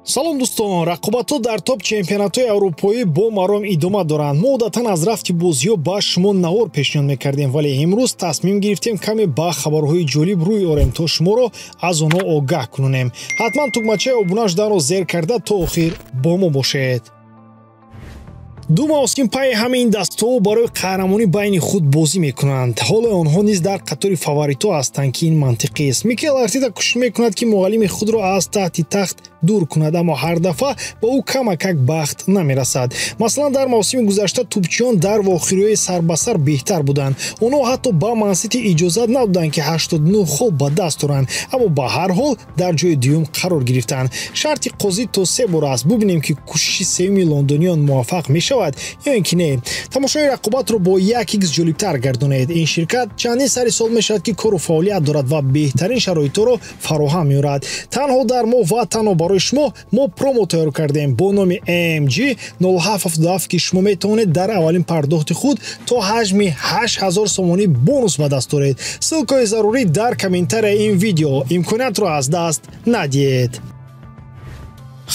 Салом дӯстон, рақобатҳо дар топ чемпионатҳои аврупоӣ бо маром идома доранд. Мо одатан аз рафти бозиҳо ба шумо навор пешниҳод мекардем, вале имрӯз тасмим гирифтем каме ба хабарҳои ҷолиб рӯй орем, то шуморо аз онҳо огаҳ кунонем. Ҳатман тугмачаи обуна шуданро зер карда то охир бо мо бошед. Ду мавсим пайи ҳамаи ин дастаҳо барои қаҳрамонӣ байни худ бозӣ мекунанд. Ҳоло онҳо низ дар қатори фаворитҳо ҳастанд, ки ин мантиқист. Микел Артета кӯшиш мекунад, ки муаллими худро аз таҳти тахт дур кунад, аммо ҳар дафъа ба ӯ камакак бахт намерасад. Масалан, дар мавсими гузашта тӯпчиён дар вохӯриҳои сарбасар беҳтар буданд. Онҳо ҳатто ба Мансити иҷозат надоданд, ки 89 хол ба даст оранд, аммо ба ҳар ҳол дар ҷои дуюм қарор гирифтанд. Шарти қозӣ то се бор аст. Бубинем, ки кӯшиши сеюми лондониён муваффақ мешавад ё ин ки не. Тамошои рақобатро бо 1x ҷолибтар гардонед. Ин ширкат чандин сари сол мешавад, ки кору фаъолият дорад ва беҳтарин шароитҳоро фароҳам меорад. Танҳо дар моҳ ва танҳо барои шумо мо промо тайёр кардем бо номи AMG 0777, ки шумо метавонед дар аввалин пардохти худ то ҳаҷми 8000 сомонӣ бонус ба даст оред. Ссылкаи зарурӣ дар комментарияи ин видео. Имкониятро аз даст надиҳед.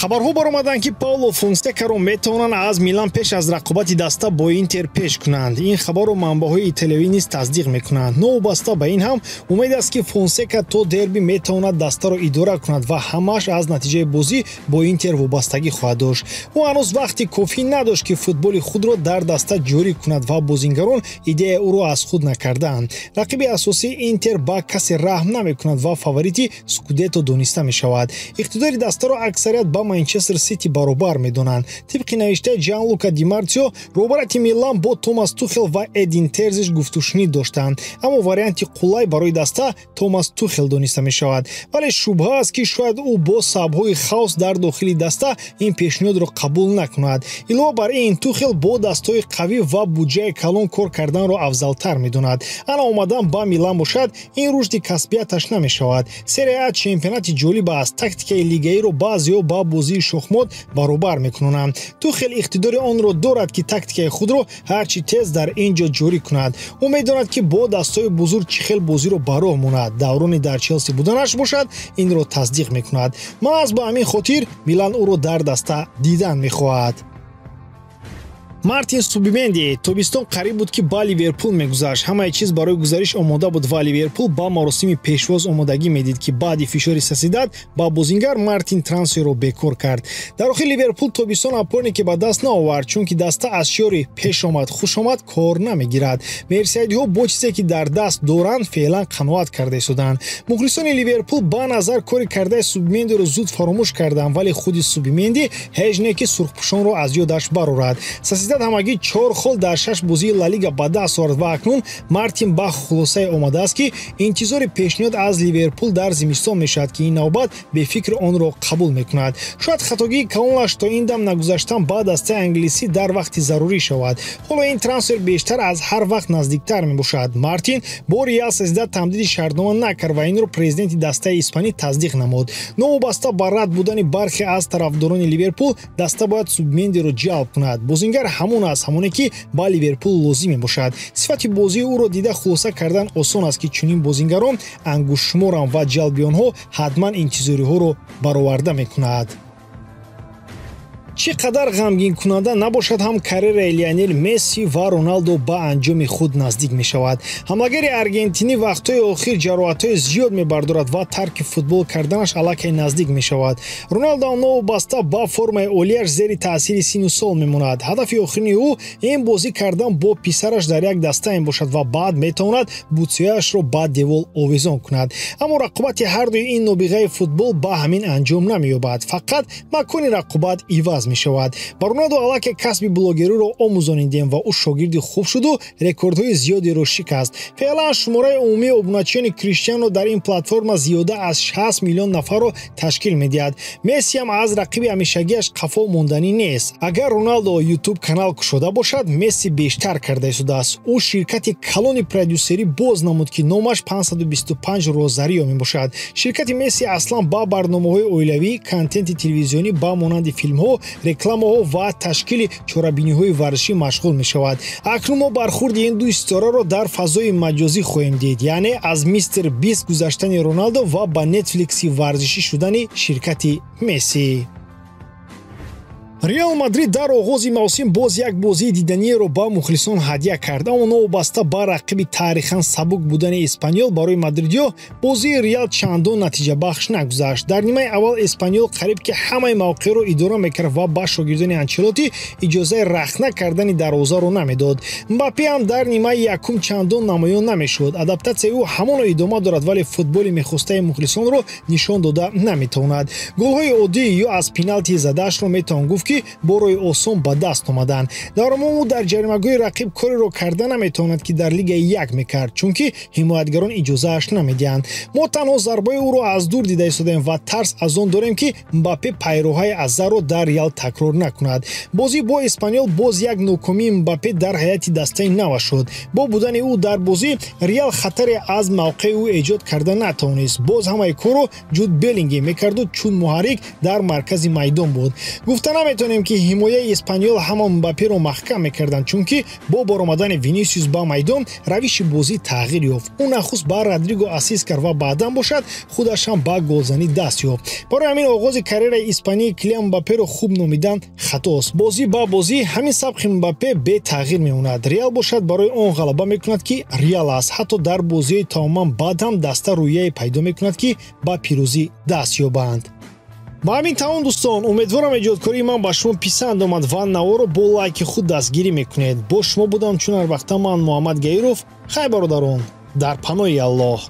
Хабарҳо баромаданд, ки Пауло Фонсекаро метавонанд аз Милан пеш аз рақобати даста бо Интер пеш кунанд. Ин хабарро манбаъҳои италиявӣ низ тасдиқ мекунанд. Новобаста ба ин ҳам умед аст, ки Фонсека то дерби метавонад дастаро идора кунад ва ҳамааш аз натиҷаи бозӣ бо Интер вобастагӣ хоҳад дошт. Ӯ ҳанӯз вақти кофӣ надошт, ки футболи худро дар даста ҷорӣ кунад ва бозингарон идеяи ӯро аз худ накардаанд. Рақиби асосии Интер ба касе раҳм намекунад ва фаворити Скудетто дониста мешавад. Иқтидори дастаро аксарият ба Манчестер Сити баробар медонанд. Тибқи навиштаи Ҷанлука Ди Марсио, роҳбарати Милан бо Томас Тухел ва Эдин Терзиш гуфтушунид доштанд, аммо варианти қулай барои даста Томас Тухел дониста мешавад. Вале шубҳа аст, ки шояд ӯ бо сабабҳои хаос дар дохили даста ин пешниҳодро қабул накунад. Илова бар ин, Тухел бо дастҳои қавӣ ва буҷаи калон кор карданро афзалтар медонад. Ана омадан ба Милан бошад, ин рушди касбияташ намешавад. Серия А чемпионати ҷолиб аст. Тактикаи лигаиро баъзеҳо ба бозии шохмот баробар мекунонанд. Тухел иқтидори онро дорад, ки тактикаи худро ҳарчи тез дар ин ҷо ҷорӣ кунад. Ӯ медонад, ки бо дастҳои бузург чӣ хел бозиро ба роҳ монад. Даврони дар Челси буданаш бошад, инро тасдиқ мекунад. Маҳз ба ҳамин хотир Милан ӯро дар даста дидан мехоҳад. Мартин Субименди тобистон қариб буд, ки ба Ливерпул мегузашт. Ҳамаи чиз барои гузариш омода буд ва Ливерпул ба маросими пешвоз омодагӣ медид, ки баъди фишори Сосидад ба бозингар Мартин трансферро бекор кард. Дар охир Ливерпул тобистон опорнике ба даст наовард, чунки даста аз шиёри пешомад хушомад кор намегирад. Мерсайдиҳо бо чизе, ки дар даст доранд, феълан қаноат карда истоданд. Мухлисони Ливерпул ба назар кори кардаи Субимендиро зуд фаромӯш карданд, вале худи Субименди ҳеҷ не ки сурхпӯшонро аз ёдаш барорад. Сосидад ҳамагӣ 4 хол дар 6 бозии Ла Лига ба даст овард ва акнун Мартин ба хулосае омадааст, ки интизори пешниҳод аз Ливерпул дар зимистон мешавад, ки ин навбат бефикр онро қабул мекунад. Шояд хатогии калонаш то ин дам нагузаштан ба дастаи англисӣ дар вақти зарурӣ шавад. Ҳоло ин трансфер бештар аз ҳар вақт наздиктар мебошад. Мартин бо Реал Сосидад тамдиди шартнома накард ва инро президенти дастаи испанӣ тасдиқ намуд. Новобаста ба рад будани бархе аз тарафдорони Ливерпул, даста бояд Субимендиро ҷалб кунад. Бозингар ҳамон аст, ҳамоне ки ба Ливерпул лозим мебошад. Сифати бозии ӯро дида хулоса кардан осон аст, ки чунин бозингарон ангуштшуморанд ва ҷалби онҳо ҳатман интизориҳоро бароварда мекунад. Чӣ қадар ғамгинкунанда набошад ҳам, карьераи Лионел Месси ва Роналдо ба анҷоми худ наздик мешавад. Ҳамлагари аргентинӣ вақтҳои охир ҷароҳатҳои зиёд мебардорад ва тарки футбол карданаш аллакай наздик мешавад. Роналдо новобаста ба формаи олияш зери таъсири сину сол мемонад. Ҳадафи охирини ӯ ин бозӣ кардан бо писараш дар як даста мебошад ва баъд метавонад бутсиёяшро ба девол овезон кунад. Аммо рақобати ҳардуи ин нобиғаи футбол ба ҳамин анҷом намеёбад. Фақат макони рақобат иваз мешавад. Ба Роналдо аллакай касби блогериро омӯзонидем ва ӯ шогирди хуб шуду рекордҳои зиёдеро шикаст. Феълан шумораи умумии обуначиёни Криштиано дар ин платформа зиёда аз 60 миллион нафарро ташкил медиҳад. Месси ҳам аз рақиби ҳамешагиаш қафо монданӣ нест. Агар Роналдо Ютуб канал кушода бошад, Месси бештар карда истодааст. Ӯ ширкати калони продюсерӣ боз намуд, ки номаш 525 Розарио мебошад. Ширкати Месси аслан ба барномаҳои оилавӣ, контенти телевизионӣ ба монанди филмҳо, рекламаҳо ва ташкили чорабиниҳои варзишӣ машғул мешавад. Акнун мо бархурди ин ду ситораро дар фазои маҷозӣ хоҳем дид, яъне аз Мистер Бист гузаштани Роналдо ва ба Нетфликси варзишӣ шудани ширкати Месси. Реал Мадрид дар оғози мавсим боз як бозии диданиеро ба мухлисон ҳадя кард, аммо новобаста ба рақиби таърихан сабук будани Эспаньол барои мадридиё бозии Реал чандон натиҷабахш нагузашт. Дар нимаи аввал Эспаньол қариб ки ҳамаи мавқеъро идора мекард ва ба шогирдони Анчелоти иҷозаи рахна кардани дарвозаро намедод. Мбаппе ҳам дар нимаи якум чандон намоён намешуд. Адаптатсияи ӯ ҳамоно идома дорад, вале футболи мехостаи мухлисонро нишон дода наметавонад. Голҳои оддӣ ё аз пеналти задаашро метавон гуфт, ки бо роҳи осон ба даст омаданд. Дар умум ӯ дар ҷаримагоҳи рақиб кореро карда наметавонад, ки дар Лигаи як мекард, чунки ҳимоятгарон иҷозааш намедиҳанд. Мо танҳо зарбаи ӯро аз дур дида истодаем ва тарс аз он дорем, ки Мбаппе пайроҳаи Азарро дар Реал такрор накунад. Бозӣ бо Эспаньол боз як нокомии Мбаппе дар ҳайати дастаи нава шуд. Бо будани ӯ дар бозӣ Реал хатаре аз мавқеи ӯ эҷод карда натавонист. Боз ҳамаи корро Ҷуд Беллингем мекарду, чун муҳаррик дар маркази майдон буд. Гуфта наметавонем, ки ҳимояи Эспаньол ҳама Мбапперо маҳкам мекарданд, чунки бо баромадани Винисиус ба майдон равиши бозӣ тағйир ёфт. Ӯ нахуст ба Родриго ассист кард ва баъдан бошад худаш ҳам ба голзанӣ даст ёфт. Барои ҳамин оғози карьераи испании Килиан Мбапперо хуб номидан хатост. Бозӣ ба бозӣ ҳамин сабқи Мбаппе бетағйир мемонад. Реал бошад барои он ғалаба мекунад, ки Реал аст. Ҳатто дар бозиҳои тамоман бад ҳам даста рӯяе пайдо мекунад, ки ба пирӯзӣ даст ёбанд. Ба ҳамин тамом, дӯстон, умедворам эҷодкории ман ба шумо писанд омад ва наворо бо лайки худ дастгирӣ мекунед. Бо шумо будам чун ҳар вақта ман, Муҳаммад Гаиров. Хай, бародарон, дар паноҳи Аллоҳ.